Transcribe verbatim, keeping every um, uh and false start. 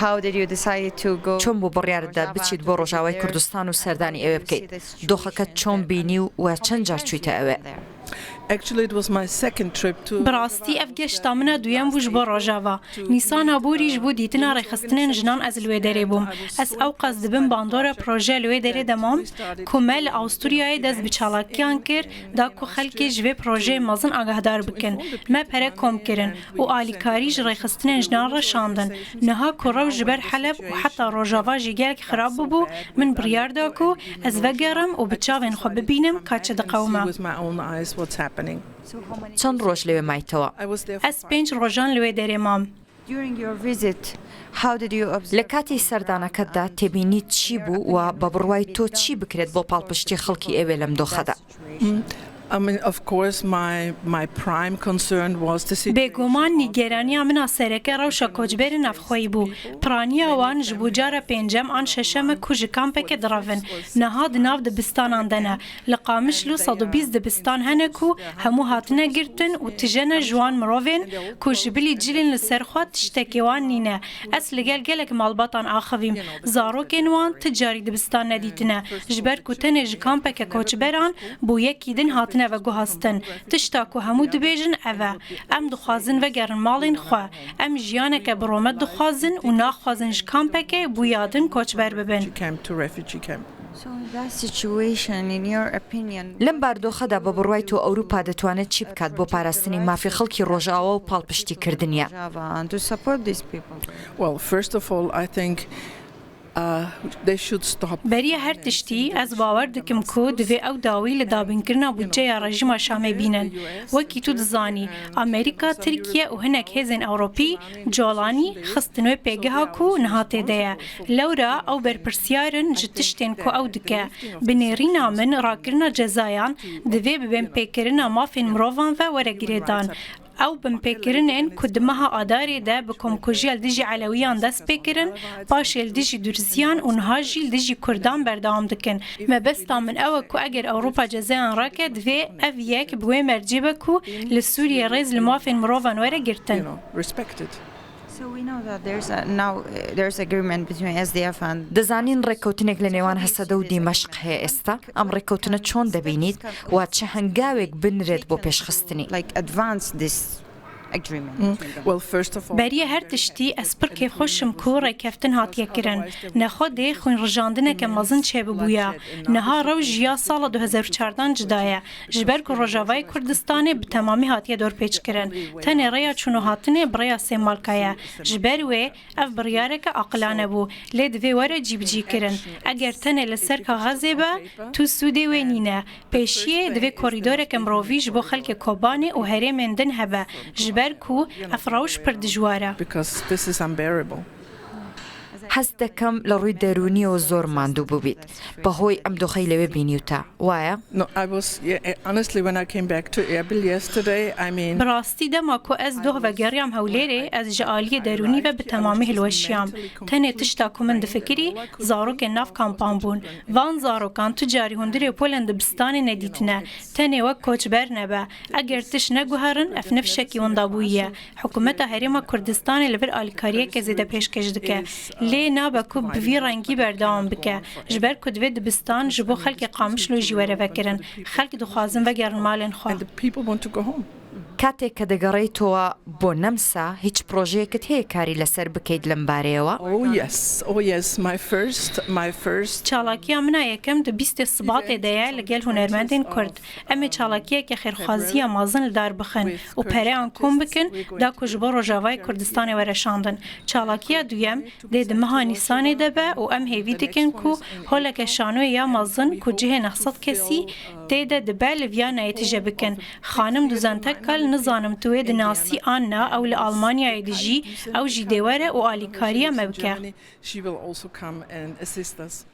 How did you decide to go? چۆن بوو بڕیارت دا بچیت بۆ ڕۆژاوای کوردستان و سەردانی ئەوێ بکەیت؟ دۆخەکەت چۆن بینی و وە چەند جار چوویتە ئەوێ؟ Actually, it was my second trip to. Bi rastî ev geşta min a duyem bû ji bo Rojava. Nîsana borî ji bo dîtina rêxistinên jinan ez li wê derê bûm. Ez ewqas dibim bandora proje li wê derê de mam ku me li Awisturyayê dest bi çalakiyan kir, da ku xelkê ji vê projeyê mezin agahdar bikin. Me pere kom kirin û alîkarî ji rêxistinên jinan re şandin. Niha ku rew ji ber Heleb û heta Rojava jî gelek xirab bûbû, min biryar da ku ez vegerim û bi çavên xwe bibînim ka çi diqewime. With my own eyes what's happening. چەند ڕۆژ لەوێ مایتەوە؟ I was there for Ez pênc rojan li wê derê mam. During your visit, how did you observe لە کاتی سەردانەکەتدا تێبینیت چی بوو و بە بڕوای تۆ چی بکرێت بۆ پاڵپشتی خەڵکی ئەوێ لەم دۆخەدا؟ Mm, I mean, of course, my, my prime concern was the situation. Bêguman nîgeraniya min a sereke rewşa koçberên navxweyî bû. Piraniya wan ji bo cara pêncem an şeşem e ku ji kampeke direvin, niha di nav dibistanan de ne. Li Qamişlo sed û bîst dibistan hene ku hemû hatine girtin û tije ne ji wan mirovên ku ji bilî cilên li ser xwe tiştekê wan nîne. Ez li gel gelek malbatan axivîm. Zarokên wan ti carî dibistan nedîtine. Ji ber ku tenê ji kampeke koçberan bo yekî din hatine veguhastin. Tişta ku hemû dibêjin ev e. Em dixwazin vegerin malên xwe. Em jiyaneke bi romet dixwazin û naxwazin ji kampeke bo ya din koçber bibin. Camp to refugee camp. So in that situation, in your opinion, لەم باردۆخەدا بە بڕوای تۆ ئەوروپا دەتوانێت چی بکات بۆ پاراستنی مافی خەڵکی ڕۆژاوا و پاڵپشتی کردنیان؟ Rojava and to support these people? Well, first of all, I think, uh, they should stop. Beriya her tiştî, ez bawer dikim ku divê ew dawî li dabînkirina budceya rejîma Şamê bînin. Wekî tu dizanî, Amerîka, Tirkiye û hinek hêzên Ewropî colanî xistin wê pêgeha ku niha tê de ye. Lewra ew berpirsyar in ji tiştên ku ew dike. Bi nêrîna min rakirina cezayan divê bi binpêkirina mafên mirovan ve were girêdan. Ew binpêkirinên ku di meha Adarê de bi komkujiya li dijî Elewiyan dest pê kirin, paşê li dijî Durziyan û niha jî li dijî Kurdan berdewam dikin. Mebesta min ew e ku eger Ewropa cezayan rake, divê ev yek bi wê mercê be ku li Sûriyê rêz li mafên mirovan were girtin. You know, respected. So we know that there's a, now, uh, there's agreement between S D F and دەزانین ڕێککەوتنێک لە نێوان هەسەدە و دیمەشق هەیە ئێستا. ئەم ڕێککەوتنە چۆن دەبینیت و چه هەنگاوێک بنرێت بۆ پێشخستنی؟ Like advance this agreement. Mm. Well, first of all, Beriya her tiştî ez pir kêfxweş im ku rêkeftin hatiye kirin. Nexwe dê xwînrijandineke mezin çêbibûya. Niha rewş ji ya sala du hezar û çardan cida ye. Ji ber ku Rojavayê Kurdistanê bi temamî hatiye dorpêçkirin. Tenê rêya çûn û hatinê bi rêya Sêmalka ye. Ji ber wê ev biryareke aqilane bû, lê divê were cîbicîkirin. Eger tenê li ser kaxezê be, tu sûdê wê nîne. Pêşiyê divê korîdoreke mirovî ji bo xelkê Kobanê û herêmên din hebe, ji ber ku ev rewş pir dijwar e. Because this is unbearable. حەز دەکەم لە ڕووی دەروونیەوە زۆر ماندوو ببیت بەهۆی ئەم دۆخەی لەوێ بینیوتە، وایە؟ No, I was, yeah, eh, honestly, when I came back to Erbil yesterday, I mean, Bi rastî dema ku ez doh vegeriyam Hewlêrê, ez ji aliyê derûnî ve bi temamî hilweşiyam. Tenê tişta ku min difikirî, zarokên nav kampan bûn. Van zarokan tu carî hundirê polên dibistanê nedîtine. Tenê wek koçber nebe. Eger tişt neguherin, ev ne fişekî winda bûyî ye. Hikûmeta Herêma Kurdistanê li vir alîkariyeke zêde pêşkêş dike. Lê nabe ku bi vî rengî berdewam bike. Ji ber ku divê dibistan ji bo xelkê Qamişlo jî were vekirin. Xelk dixwazin vegerin malên xwe. And the people want to go home. کاتێک کە دەگەڕێیتەوە بۆ نەمسا، هیچ پرۆژەیەکت هەیە کاری لەسەر بکەیت لەم بارەیەوە؟ Oh yes, oh yes, my first, my first. Çalakiya min a yekem di bîstê Sibatê de ye li gel hunermendên Kurd. Em ê çalakiyeke xêrxwaziya mezin li dar bixin û pereyan kom bikin da ku ji bo Rojavayê Kurdistanê were şandin. Çalakiya duyem dê di meha Nîsanê de be û em hêvî dikin ku holeke şanoyê ya mezin ku cihê neh sed kesî tê de dibe li Viyanayê tije bikin. Xanim Duzan Tekkal, nizanim tu wê dinasî an na, ew li Almanyayê dijî, ew jî dê were û alîkariya me bike. She will also come and assist us.